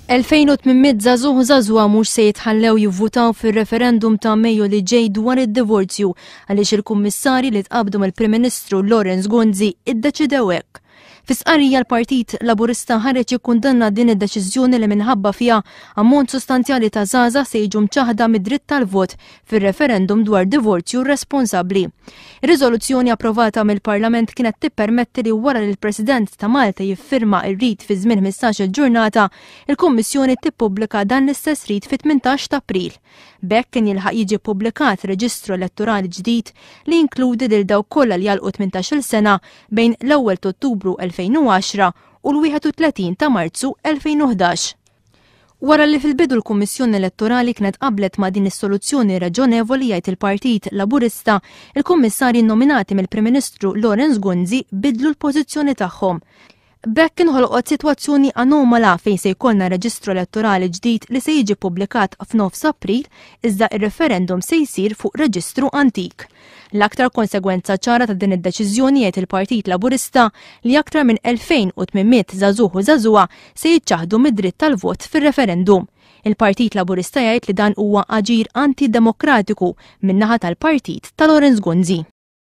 2,800 żagħżugħ u żagħżugħa mhux se jitħallew jivvutaw fir-referendum ta' Mejju li ġej dwar id-divorzju għaliex il-kummissarji li tqabbdu mill-Prim Ministru Lawrence Gonzi iddeċidew hekk. Fi stqarrija l-Partit Laburista ħareġ jikkundanna din id-deċiżjoni li minħabba fiha ammont sostanzjali ta' żgħażagħ se jiġu mċaħħda mid-dritt tal-vot fir-referendum dwar divorzju responsabbli. Ir-riżoluzzjoni approvata mill-Parlament kienet tippermetti li wara li l-President ta' Malta jiffirma r-rit fi żmien 15-il ġurnata, il-Kummissjoni tippubblika dan l-istess rit fit-18 ta' April. B'hekk kien jilħaq jiġi ppubblikat reġistru elettorali ġdid li jinkludi lil dawk kollha li jagħlqu 18-il sena bejn l-ewwel t'Ottubru 2010 u l-31 ta' Marzu 2011. Wara li fil-bidu l-Kummissjoni Elettorali kienet qablet ma' din is-soluzzjoni raġonevoli jgħid il-Partit Laburista, il-Kummissarji nominati mill-Prim Ministru Lawrence Gonzi bidlu l-pożizzjoni tagħhom. B'hekk inħolqot sitwazzjoni anomala fejn se jkollna reġistru elettorali ġdid li se jiġi ppubblikat f'nofs April iżda ir-referendum se jsir fuq reġistru antik. L-aktar konsegwenza ċara ta' din id-deċiżjoni jgħid il-Partit Laburista li aktar minn 2,800 żagħżugħ u żagħżugħa se jiċċaħħdu mid-dritt tal-vot fir-referendum. Il-Partit Laburista jgħid li dan huwa aġir anti-demokratiku min-naħa tal-partit ta' Lawrence Gonzi.